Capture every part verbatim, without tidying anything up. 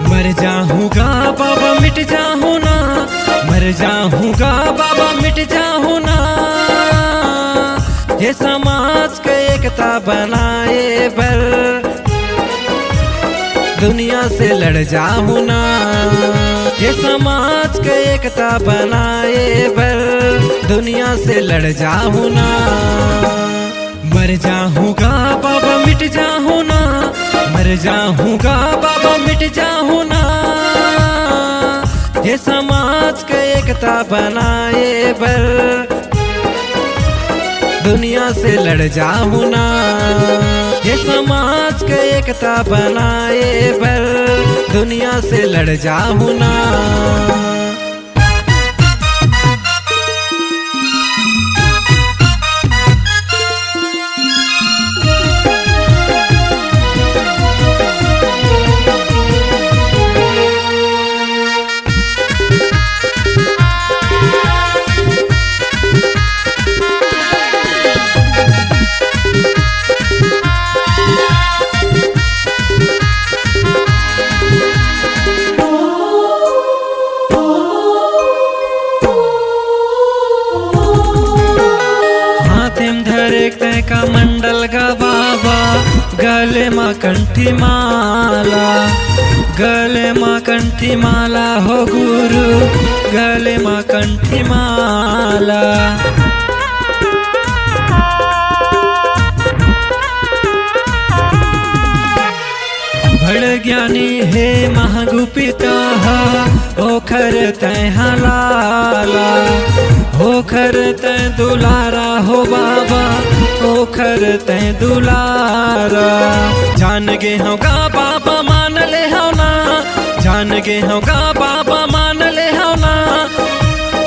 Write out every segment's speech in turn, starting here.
मर जाहूँ गा बाबा, मिट जाहूँ ना, मर जाहूँ गा बाबा, मिट जाहूँ ना। ये समाज के एकता बनाए बर दुनिया से लड़ जाहूँ ना। ये समाज के एकता बनाए बर दुनिया से लड़ जाहूँ ना। मर जाहूँ गा बाबा, मिट जाहूँ ना, मर जाहूँ गा बाबा, मिट जाहूँ ना। ये समाज के एकता बनाए बर दुनिया से लड़ जाहूँ ना। ये समाज के एकता बनाए बर दुनिया से लड़ जाहूँ ना। हाथे म धरे तैं कमंडल गा बाबा, गले म कंठी माला, गले म कंठी माला हो गुरु, गले म कंठी माला। बड़ ज्ञानी हे महगुपिता हा, ओखर तैं हा लाला, ओखर तैं दुलारा हो बाबा, ओखर तैं दुलारा। जान गे हँव गा बाबा, मान ले हँव ना, जान गे हँव गा बाबा, मान ले हँव ना।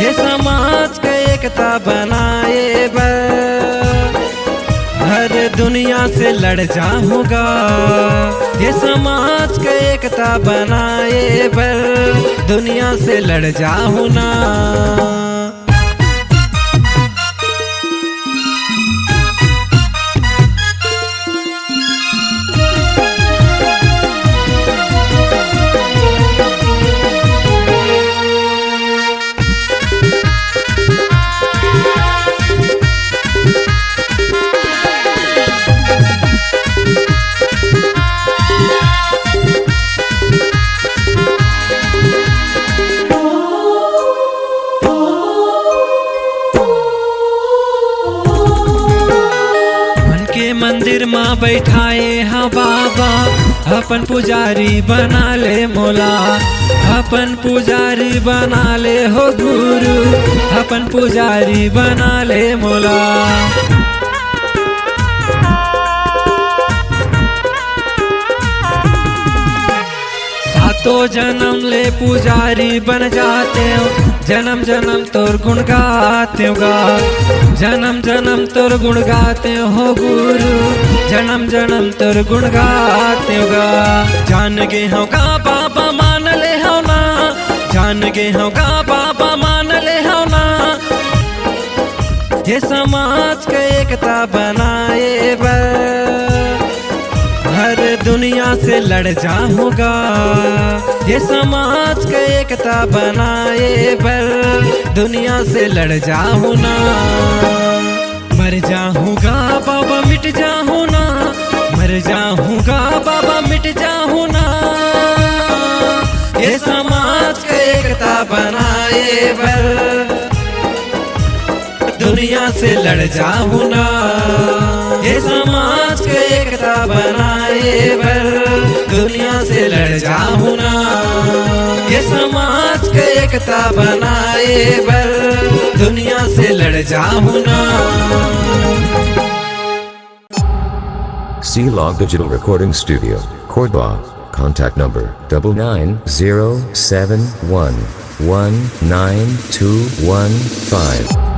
ये समाज के एकता बनाए बर हर दुनिया से लड़ जाहूँ गा। ये समाज के एकता बनाए बर दुनिया से लड़ जाहूँ ना। मन के मंदिर मा बैठाए हा बाबा, अपन पुजारी बना ले मोला, अपन पुजारी बना ले हो गुरु, अपन पुजारी बना ले मोला। सातों जन्म ले पुजारी बन जातेंव, जन्म जन्म तोर गुण गातेंव गा, जन्म जन्म तोर गुण गातेंव हो गुरु, जन्म जन्म तोर गुण गातेंव गा। जान गे हँव गा बाबा, मान ले हँव ना, जान गे हँव गा बाबा, मान ले हँव ना। ये समाज के एकता बनाए बर हर दुनिया से लड़ जाहूँ गा। ये समाज के एकता बनाए बर दुनिया से लड़ जाहूँ ना। मर जाहूँ गा बाबा, मिट जाहूँ ना, मर जाहूँ गा बाबा, मिट जाहूँ ना। ये समाज के एकता बनाए बर दुनिया से लड़ जाहूँ ना। ये समाज के एकता बनाए बर दुनिया से लड़ जाहूँ ना। ये समाज के एकता बनाए बर दुनिया से लड़ जाहूँ ना। C Log Digital Recording Studio, Cordoba. Contact number double nine zero seven one one nine two one five.